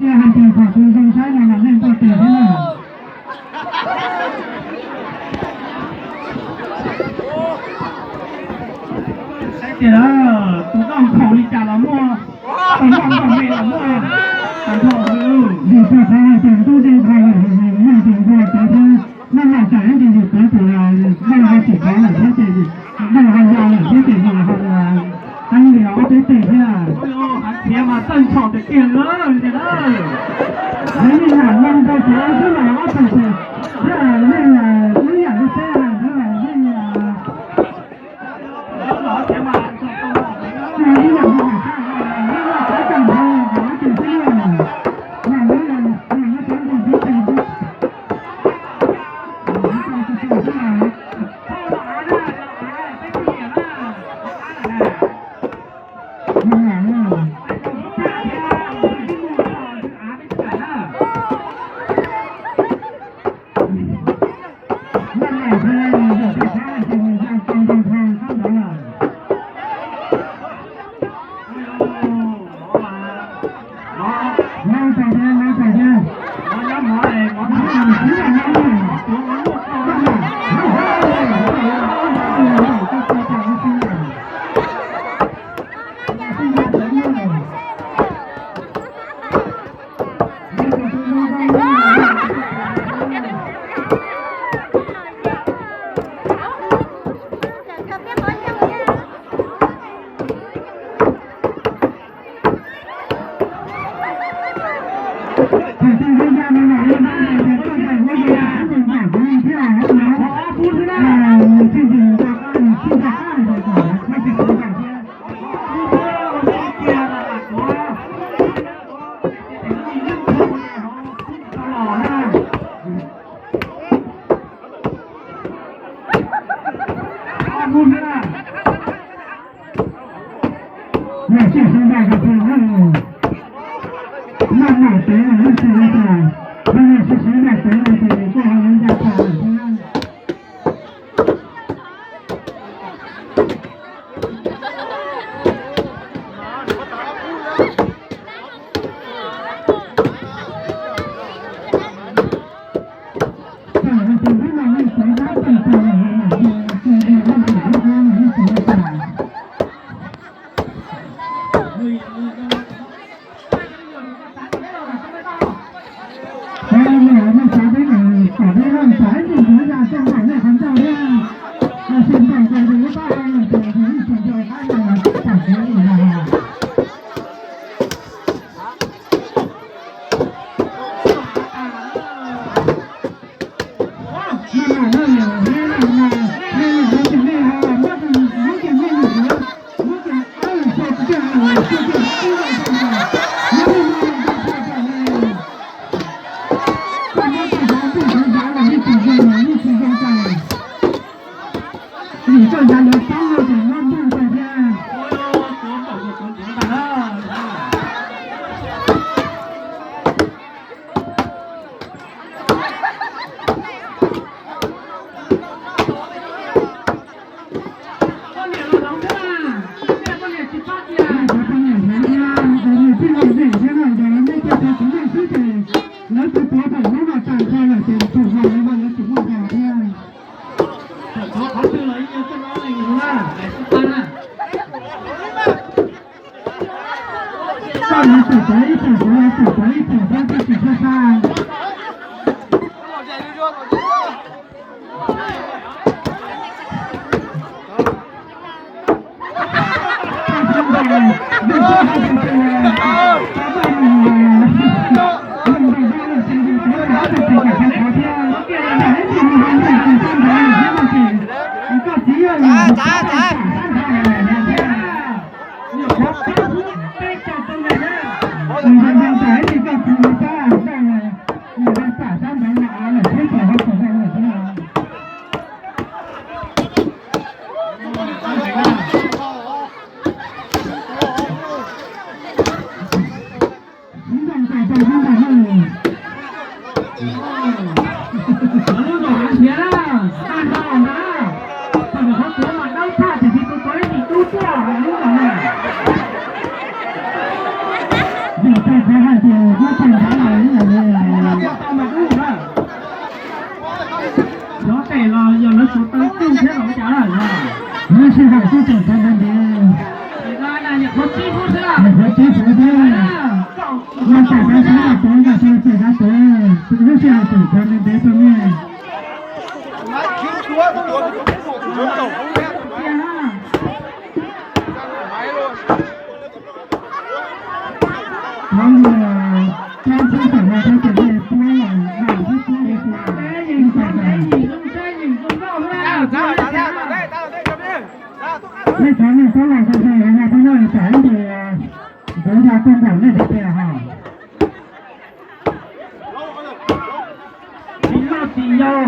Hais tias thaum tus zoo saib no los nej npau taws thiab na. Saib tias tus nkauj nkhaus li cas los muaj, tus nkauj nkauj me los muaj, tas nrho. Vim rau qhov hais tias ntub dej dhau lawm, noj tus npua tod thiab, noj noj tas ib ntsis yus tod ces dej ho tsis thov lawm thiab ces, dej ho ya lawm thiab ces yus ho qeeb li ob peb teg thiab. Hais tias mas txawj ntshaum tiag tiag li na. Lawv yeej lam no rau cov xwb mas ob tug ces, thiab yeej ib yam li seb thiab yeej Yog tsis sawv daws rau qhov noj noj tev los yeej tsis ua cas, yog tsis sawv daws tev no ces koj ho yuav ya tas lawm thiab. Vim koj yav lawv pab no ces muab ntuj rau thiab. Lawv tus tuav daim lub no tas nrho lawm ces thaum no lawv tsis muaj zog thiab. Txawm tuav qhov twg los yeej yog coj no leej yus na, daim xub pab na. Koj yuav tsum tuav ib tug, kuv yuav tsum tuav ib tug thiab, twb tsis tshab sab. Lub nkaus hav nrhiav na, tag nrho na, tag nrho qhov tuav mas dawb tshaj, tiam sis tus tuav ib tug dub tuaj lub nkaus na. Vim rau qhov hais tias muab tag Mus qhov tib qhov thiab, no tawm qhov tib qhov tuav nkag rau txawm qhov tuav, lub sij hawm tseem tshuav ntev ntev rau nej. Thov nias rau txhua tawm no, thov txhua nej puab los mam thiab puab li tus ib tag ntawd. Nej thov nej puab los zoo zoo no thiab no tsam ib ntsis ntuv no tuaj nkaum nej tiag tiag hos. Tsis loj tsis yau.